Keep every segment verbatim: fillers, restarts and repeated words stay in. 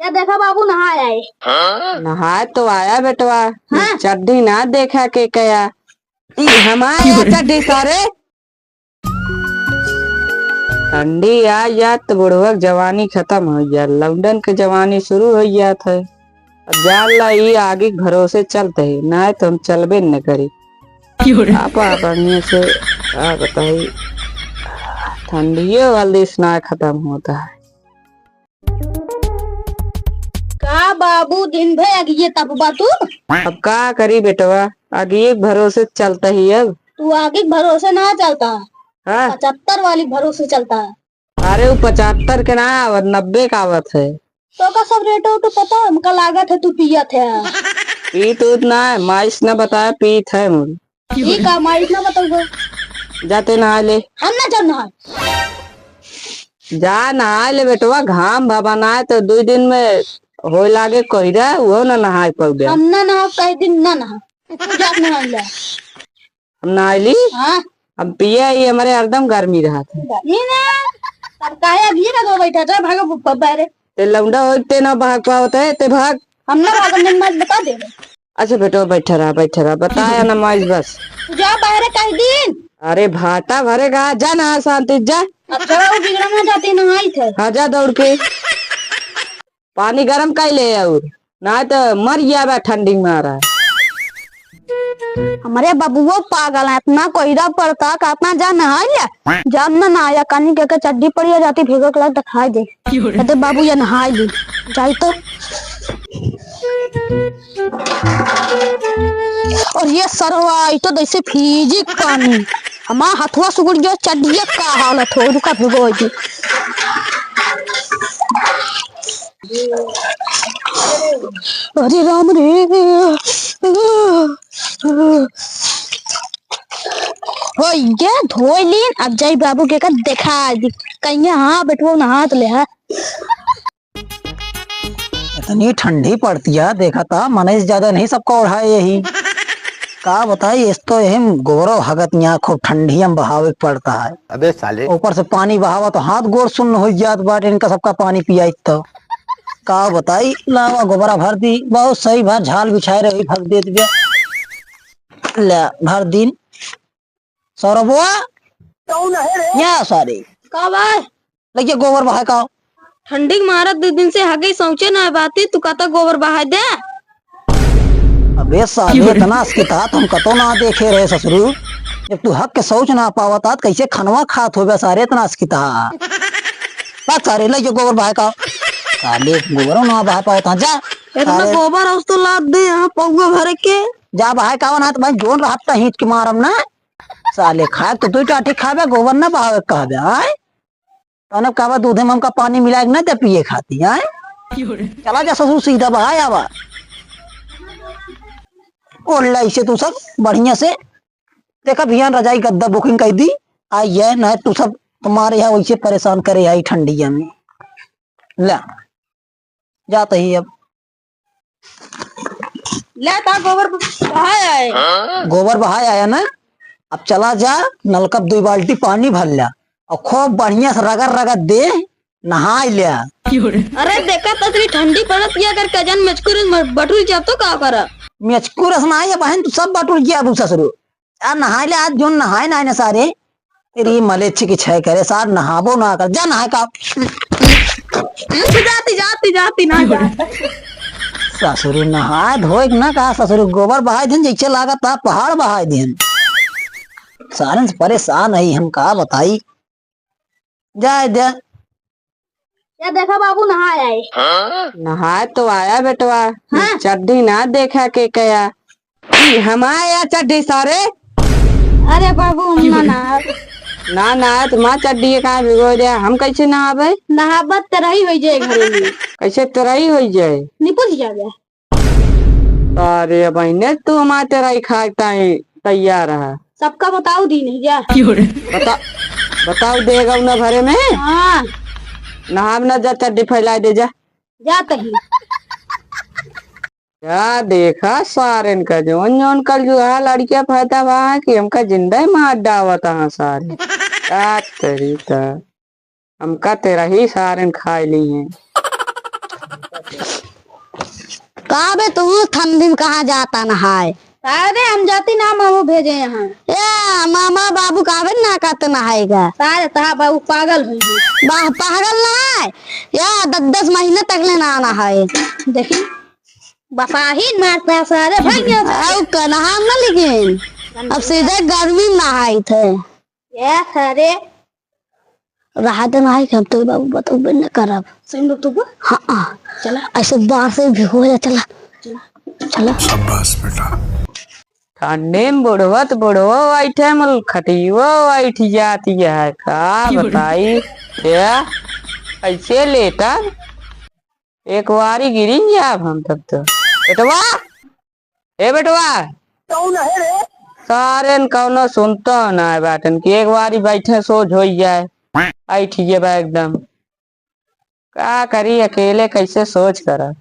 या देखा बाबू, नहाए आए। नहाए तो आया बेटवा, हाँ। चड्ढी ना देखा के कया। ई हमार या चड्ढी सारे। ठंडी आ जात त बुढ़वा क जवानी खतम होइ जात, लौंडन क जवानी शुरू होइ जात है। अब जान ला, ई आगे क भरोसे चलत ही, नाहीं त हम चलबे न करी। आपा बढ़िया से, का बताई, ठंडियो जल्दी से ना खतम होत है। का बाबू, दिन भर अगिये तपबा तू? अब का करी बेटवा, अगिये के भरोसे चलत ही अब। तू आगे के भरोसे ना चलता, हाँ। पचहत्तर वाली भरोसे चलता। अरे, उ पचहत्तर के ना आवत, नब्बे का आवत है। तो का सब रेट उट पता? हमका लागत है तू पियत है। पीत उत ना है, माइस न बताया, पीत है मुल। ई का माइस न बताऊबा? जाते नहाए ले। हम ना जाब नहाए। जा नहाए ले बेटवा, घाम भवा ना है तो दुइ दिन में होए लागे कोहरा, उहो ना नहाए पउबे। हम ना नहाब, कई दिन ना नहाब। तू जात नहाए ले। हम नहाइली? हाँ। हम पिया ही, हमरे हरदम गर्मी रहत है। गर्मी ना, तब काहे अगिये लगा बैठा था, भागो ब-, बाहरे। ते लौंडा होई, ते ना भाग पावत है, ते भाग। हम ना भागम, जन बात बता दे। अच्छा बेटो, बैठा रहा, बैठा रहा, बताया ना माइस बस। तू जा बाहरे कई दिन। अरे भाटा भरे गा, जा नहा शांति, जा। अच्छा, वो बिगड़ा ना जाती, नहाई थे। हाँ, जा दौड़ के। पानी गरम कइ ले अउर, नाहीं त मर जाबे ठंडी मारा। हमरे बबुओ पागल है, इतना कोहरा पड़ता, कहता जा नहाइ ले, जब न नहाया, कानी के, के चड्डी पड़ी जाती, भीगो के लग दिखाई दे। कहते बाबू ये नहाइ ली, जाई तो। और ये सरवा, ई तो जैसे फीजी पानी, हमार हथवा सुगुड़ गया, चड्डिया का हालत हो, रुका भिगो दी। अरे राम रे। हो ये धोई लीन, अब जाई बाबू के का देखा दी। कहिया हाँ बेटवा नहात ले हा। इतनी ठंडी पड़ती है, देखा था मनई से ज्यादा नहीं सबका ओढ़ाए यही। का बताई, इस तो यही गोबरो हगत यहाँ खूब ठंडी में बहावे के पड़ता है। अबे साले। ऊपर से पानी बहावा तो हाथ गोड़ सुन्न हो जात बाटे, इनका सबका पानी पियाई तो। का बताई, लावा गोबरा भर दी, बहुत सही भर झाल बिछाए रही, भर देत बे। ले, भर दीन। सौरभवा, कौन है रे? या सारे। का बा? लइके गोबर बहाए का। ठंडी के मारत दो दिन से हगई सौंचे ना बाती, तू कहता गोबर बहाए दे। अबे साले, इतना अस्किता तो हम कतो ना देखे रहे ससुरू। जब तू हक के शौच ना पावत आत, कैसे खनवा खात होबे सारे, इतना अस्किता। बात सारे, लइके गोबर बहाए का। साले, गोबरो ना बहाए पावत, हाँ, जा। इतना सारे। गोबर औस तो लाद दे यहाँ पौवा भरे के। जा बहाए का, ना तो भाई जोन रहत ता हींच के मारम ना। साले खाए तो तू टाटी खाबे, गोबर ना बहावे कहबे, आय? तने कहबे दूधे में हमका पानी मिला के ना दे पिए खाती, आय? चला जा ससुर सीधा बहाए आवा। ओढ़ ला इसे तू सब बढ़िया से। देखा भियान रजाई गद्दा booking कइ दी, आई है ना तू सब तुम्हारे यहाँ वैसे परेशान करे आई ठंडिया में। ला। जात ही अब। ले ता गोबर बहाए आए। गोबर बहाए आया ना, अब चला जा, नलका पे दुई बाल्टी पानी भर ल्या और खूब बढ़िया से रगड़ रगड़ दे, नहाई ल्या। अरे देखा तो इतनी ठंडी पड़त है, अगर कजन मेचकुरस म-, बटुर जाब तो का करा? मेचकुरस ना है बहन, तू सब बटुर जाबू ससुरू। आ नहाए ले आज जोन नहाए ना, ना सारे। तेरी मलेच्छी की छय करे, सार नहाबो ना कर, जा नहाए का। जाती, जाती, जाती ना जा। ससुरी नहाए धोए के ना कहा, ससुरी गोबर बहाए दिन, जैसे लागत था पहाड़ बहाए दिन। सारन से परेशान है हम, का बताई। जाए दे। या देखा बाबू, नहाए आए। नहाए तो आया बेटवा, हाँ। चड्ढी ना देखा के कया। ई हमार या चड्ढी सारे। अरे बाबू, हम ना नहाब। ना नहाए तो माँ चड्ढी का भिगो दे, हम कैसे नहाबे? नहाबत तेरही होइ जाए घरे में। कैसे तेरही होइ जाए? निपुल जाबे। अरे बहिने, तू हमार तेरही खाए ताई तैयार है। सबका बताओ दी नहीं जा। बता, बताओ देगा ना भरे में। हाँ। नहाब ना जा, चड्ढी फैला दे जा। जा तही। क्या देखा सारेन का, जौन जौन कल जुहा लड़किया फायदा बा है कि हमका जिंदा ही मार डावत हाँ सारे। क्या करी ता? हमका तेरही सारेन खाए ली हैं। का बे, तू ठंडी में कहाँ जाता नहाए? अरे, हम जाती ना, मामू भेजे यहाँ। ए, मामा बाबू का बे ना कहते नहाएगा? सारे तहा बाबू पागल हुई है। बा-, पागल ना है। या दस दस महीने तक ले ना नहाए। देखी, बसाही मारता है सारे, भाग गया। आउ का नहाम ना, लेकिन अब सीधे गर्मी में नहाई थे। ए, सारे। रहा दे ना, हम तो बाबू बतौबे न करब। सही में बतौबे? हाँ, हाँ। चला। ऐसे बार से भिगो जा, चला। चला। चला। शाबाश बेटा। ठंडी में बुढ़वत बुढ़वो बैठे, मल खटियो बैठ जाती है, का बताई? क्या? कैसे लेटा? एक बारी गिरी जाब हम तब तो। बेटवा, ए बेटवा। कौन है रे? सारे न कौनो सुनतो ना है बाटन कि एक बारी बैठे सोच होई जाए। आई ठीक है बा एकदम। का करी अकेले कैसे सोच करा।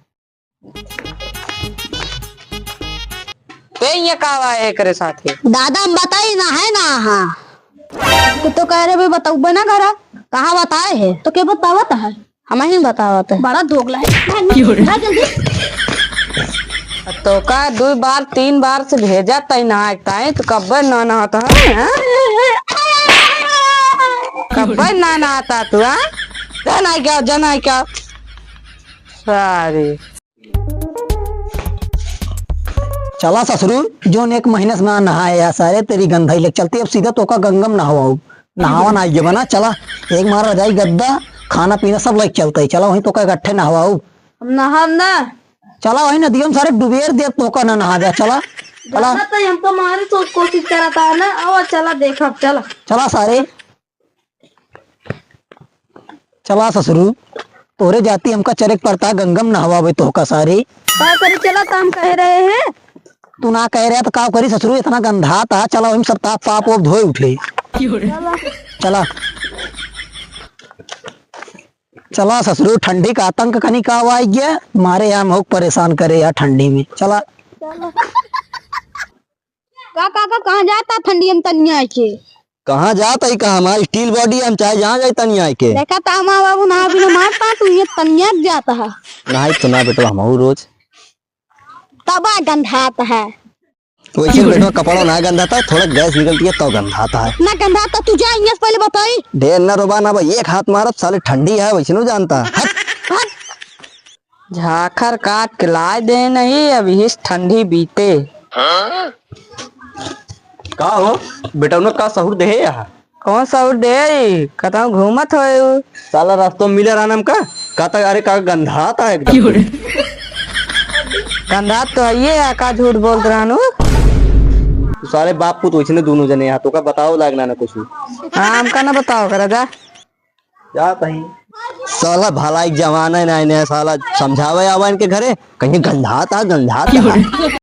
ते ये का हुआ एकरे साथे? दादा हम बताई ना है ना, हाँ। तो, तो कह रहे भाई बताऊबे ना करा। कहाँ बताए है? तो के बतावत है? हमहीं बतावत है। बड़ा दोगला है। भाग, भाग जल्दी। तोका दुइ बार, तीन बार से भेजा तई ना, तई तो कब्बे ना नहाता है, हाँ? कब्बे ना नहाता तू, हाँ? जा ना क्या, जा ना क्या? सारी। चला ससुरू, जोन एक महीने से ना नहाए या सारे, तेरी गंधाई लेके चलती, अब सीधा तोका गंगम नहवाऊ। नहावा ना आइए बना, चला। एक मारा रजाई गद्दा, खाना पीना सब लेके चलते ही। चला वहीं तोका इकट्ठे नहवाऊ। हम नहाब ना। चला वहीं नदियों में सारे डुबेर दे, तोका ना नहा जा, चला। चला। दादा तो हम तो मारे तो कोशिश करा था ना, अब चला देखब, चला। चला सारे। चला ससुरू, तोरे जाती हमका चरेक पड़ता, गंगम नहवावे तोहका सारे। का करी, चला त हम कह रहे हैं। तू ना कह रहे तो का करी ससुरू, इतना गंधाता, चला हम सब ताप पाप ओप धोए उठे। चला। चला। चला ससुरू, ठंडी का आतंक कनी का हुआ है, मारे यहाँ महुक परेशान करे यार ठंडी में। चला। चला। का काका, कहाँ जाता ठंडिया में तनिया के? कहाँ जाता ही, कहाँ हमार steel body, हम चाहे जहाँ जाए तनिया के। देखा ता माँ बाबू नहा बिना मारता, तू ये तनिया के जाता है। नहीं तो ना बेटवा, हम रोज। तबा गंधात है। वैसे बेटवा कपड़ा ना गंधाता, थोड़ा गैस निकलती है तो गंधाता है। ना गंधाता, तू जा, यहाँ से पहले बताई। ढेर ना रोबा ना भाई, एक हाथ मारब साले, ठंडी है वैसे नु जानता। हट। हट। झाखर काट के लाए दे नहीं, अब इस ठंडी बीते। का हो, बेटौना का सहूर देहे यहाँ? कौन सहूर देहे? कतौ घूमत होए उ। साला रास्तों में मिले रहना हमका, कहता, "अरे का गंधाता है एकदम।" गंधात तो है ये, का झूठ बोलत रहनु? तू साले बाप पूत वैसने दोनों जने यहाँ, तोका बताओ लागना ना कुछ। हाँ, हमका ना बताओ करा जा। जात हई। साला भलाई के जमाना है ना, इन्हें साला समझावे आवा इनके घरे, कहीं गंधाता, गंधाता।